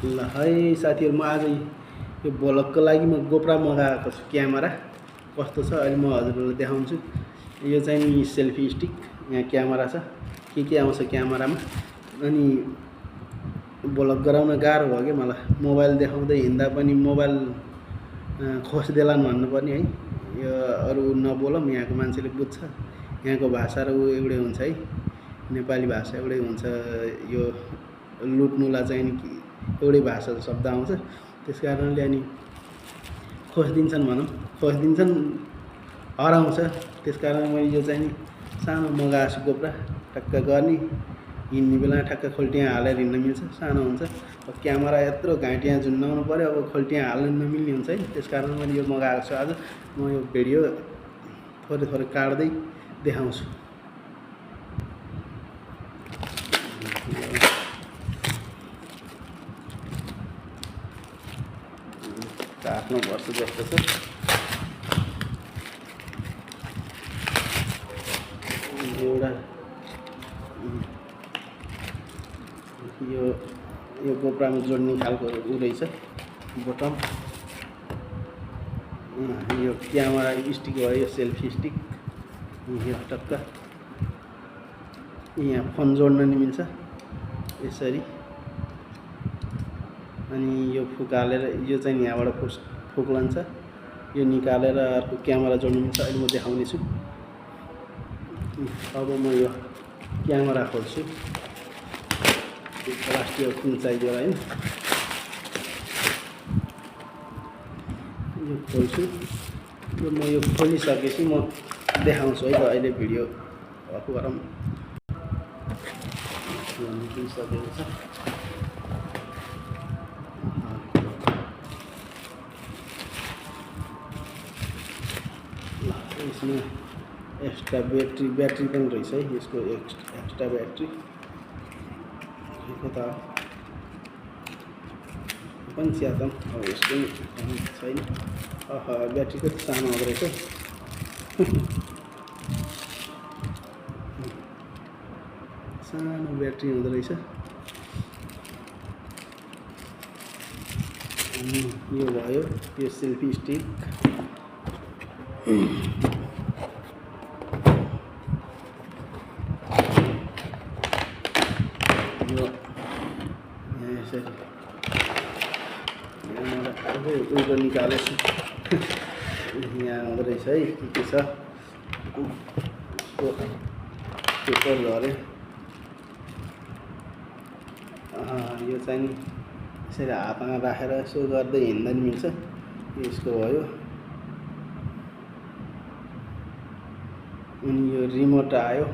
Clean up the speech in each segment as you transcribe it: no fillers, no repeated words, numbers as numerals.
ल है साथीहरु, म आज यो भ्लगको लागि म गोप्रा मगाएको छु क्यामेरा। कस्तो छ अहिले म हजुरहरुलाई देखाउँछु। यो चाहिँ नि सेल्फी स्टिक, यहाँ क्यामेरा छ, के आउँछ क्यामेरामा। अनि भ्लग गराउन गाह्रो भयो के मलाई, मोबाइल देखाउँदै हिँड्दा पनि मोबाइल खोस्देलान् भन्नुपर्ने है। यो अरु नबोलौँ, यहाँको मान्छेले बुझ्छ, यहाँको भाषा र उ एउटै हुन्छ है, नेपाली भाषा एउटै हुन्छ। यो लुट्नुलाई चाहिँ नि एउटै भाषा शब्द आउँछ, त्यस कारणले अनि खोस्दिन्छन् भनौँ, खोस्दिन्छन्, हराउँछ। त्यस कारण मैले यो चाहिँ नि सानो मगाएको छु गोप्रा, टक्क गर्ने, हिँड्ने बेलामा ठ्याक्क खोल्टिया हालेर हिँड्न मिल्छ, सानो हुन्छ। अब क्यामेरा यत्रो घाँटिया झुन्डाउनु पर्यो, अब खोल्टिया हाल्न नमिल्ने हुन्छ है। त्यस कारण मैले यो मगाएको छु। आज म यो भिडियो थोरै काट्दै देखाउँछु। काट्नु पर्छ जस्तो छ। एउटा यो गोप्रामा जोड्ने खालको उ रहेछ बटम। यो क्यामेरा स्टिक हो, यो सेल्फी स्टिक। यो टक्क यहाँ फोन जोड्न नि मिल्छ यसरी। अनि यो फुक हालेर यो चाहिँ यहाँबाट फुक लान्छ, यो निकालेर अर्को क्यामेरा जोड्नु मिल्छ। अहिले म देखाउने छु। अब म यो क्यामेरा खोल्छु, प्लास्टिक कुन चाहियो हैन, यो खोल्छु। यो म यो खोलिसकेपछि म देखाउँछु है त। अहिले भिडियो अफ गरौँ। निस्किसकेको छ। यसमा एक्स्ट्रा ब्याट्री पनि रहेछ है, यसको एक्स्ट्रा ब्याट्री त पनि च्यातम। अब यसको छैन। ब्याट्री कति सानो हुँदो रहेछ, सानो ब्याट्री हुँदो रहेछ। अनि यो भयो यो सेल्फी स्टिक। यो यसरी उल्टो निकालेछु। यहाँ हुँदो रहेछ है, के छ पेपर झरे। यो चाहिँ नि यसरी हातमा राखेर यसो गर्दै हिँड्दा नि मिल्छ। यसको भयो। अनि यो रिमोट आयो।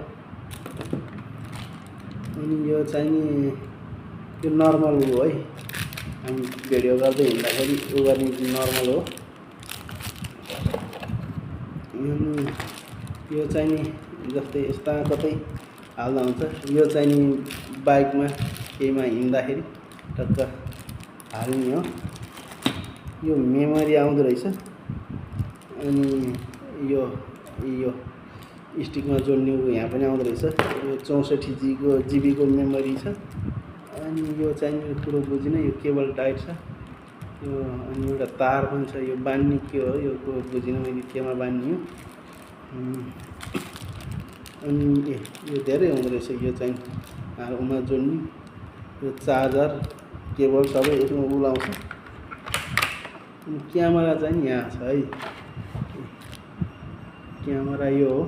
अनि यो चाहिँ नि यो नर्मल हो है, हामी भिडियो गर्दै हिँड्दाखेरि उ गर्ने नर्मल हो। अनि यो चाहिँ नि जस्तै यस्ता कतै हाल्दा हुन्छ। यो चाहिँ नि बाइकमा केहीमा हिँड्दाखेरि टक्क हाल्ने हो। यो मेमोरी आउँदो रहेछ। अनि यो स्टिकमा जोड्ने यहाँ पनि आउँदो रहेछ। यो 64 जिबीको मेमोरी छ। अनि यो चाहिँ कुरो बुझिनँ, यो केबल टाइट छ यो। अनि एउटा तार पनि छ, यो बान्ने के हो यो कुरो बुझिनँ मैले, केमा बान्ने हो। अनि यो धेरै हुँदो रहेछ। यो चाहिँ हालमा जोड्ने यो चार्जर केबल सबै यसमा उलाउँछ। अनि क्यामेरा चाहिँ यहाँ छ है, क्यामेरा यो हो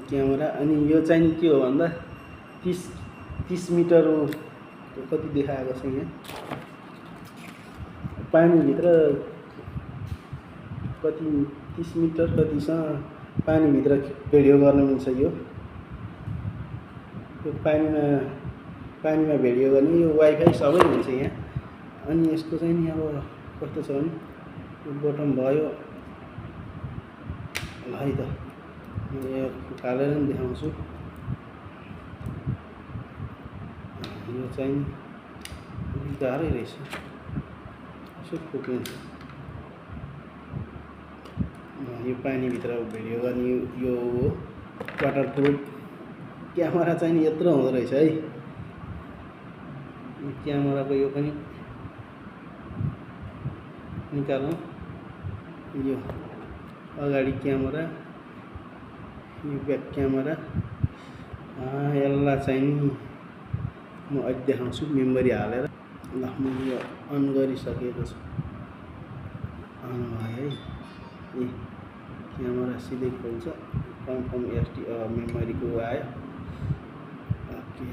क्यामेरा। अनि यो चाहिँ के हो भन्दा 30 मिटर कति देखाएको छ यहाँ, पानीभित्र कति 30 मिटर कतिसँग पानीभित्र भिडियो गर्न मिल्छ। यो पानीमा भिडियो गर्ने, यो वाइफाई सबै हुन्छ यहाँ। अनि यसको चाहिँ नि अब कस्तो छ भने यो बटन भयो है त, यो हालेर नि देखाउँछु। यो चाहिँ गाह्रै रहेछ, यसो फुक्लिन्छ। यो पानीभित्र भिडियो गर्ने यो हो। वाटरप्रुफ क्यामेरा चाहिँ नि यत्रो हुँदो रहेछ है। क्यामेराको यो पनि निकाल्नु। यो अगाडि क्यामेरा, यो ब्याक क्यामेरा, यसलाई चाहिँ नि म अहिले देखाउँछु मेमोरी हालेर। ल मैले यो अन गरिसकेको छु। अन भयो है। ए क्यामेरा सिधै खोल्छ। कन्फर्म मेमोरीको आयो। ओके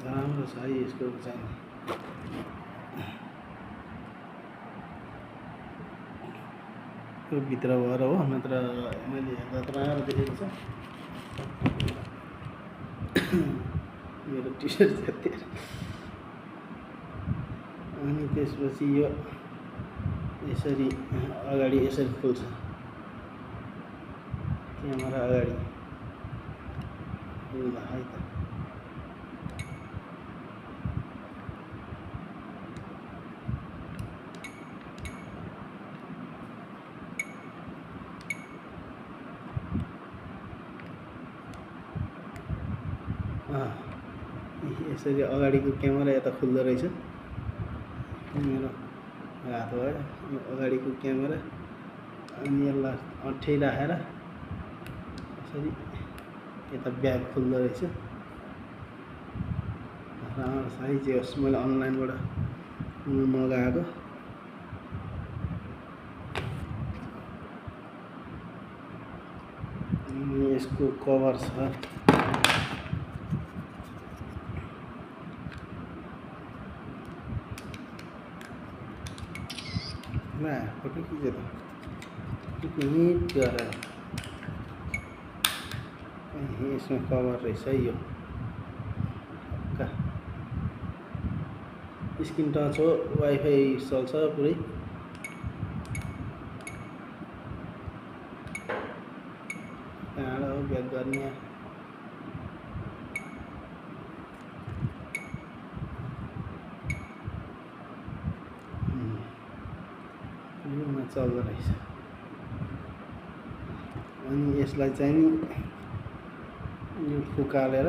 राम्रो छ है यसको चाहिँ। यो भित्र भएर हो, नत्र मैले हेर्दा त राम्रो देखेको छ। मेरो टी सर्ट च्यातिएर। अनि त्यसपछि यो यसरी अगाडि यसरी खोल्छ क्यामेरा अगाडि। ल है त यसरी अगाडिको क्यामेरा यता खुल्दो रहेछ। मेरो हात भयो यो अगाडिको क्यामेरा। अनि यसलाई अठ्याइ राखेर यसरी यता ब्याग खुल्दो रहेछ। राम्रो छ है। जे होस् मैले अनलाइनबाट मगाएको। यसको कभर छ। ला फोटो खिच्यो त हिट गरेर। यसमा कभर रहेछ है। यो स्क्रिन टच हो, वाइफाई चल्छ पुरै। कहाँबाट हो ब्याक गर्ने? चल्दो रहेछ। अनि यसलाई चाहिँ नि यो फुकालेर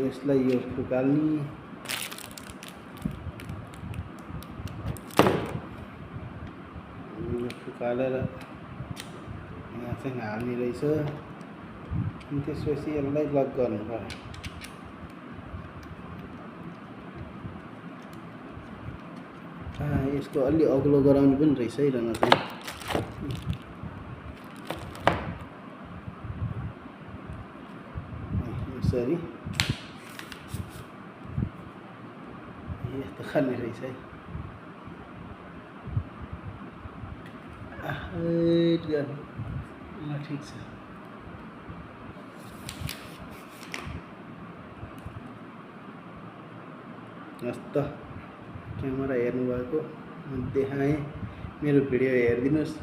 यसलाई यो फुकाल्ने। यो फुकालेर यहाँ चाहिँ हाल्ने रहेछ। अनि त्यसपछि यसलाई लक गर्नु पर्यो। यसको अलि अग्लो गराउनु पनि रहेछ है रङ चाहिँ। यसरी यस्तो खाने रहेछ है। ल ठिक छ। हस्त क्यामेरा हेर्नुभएको देखाएँ। मेरो भिडियो हेरिदिनुहोस्।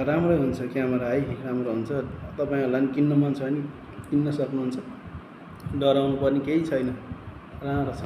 राम्रै हुन्छ क्यामेरा है, राम्रो हुन्छ। तपाईँहरूलाई पनि किन्न मन छ भने किन्न सक्नुहुन्छ। डराउनु पर्ने केही छैन, राम्रो छ।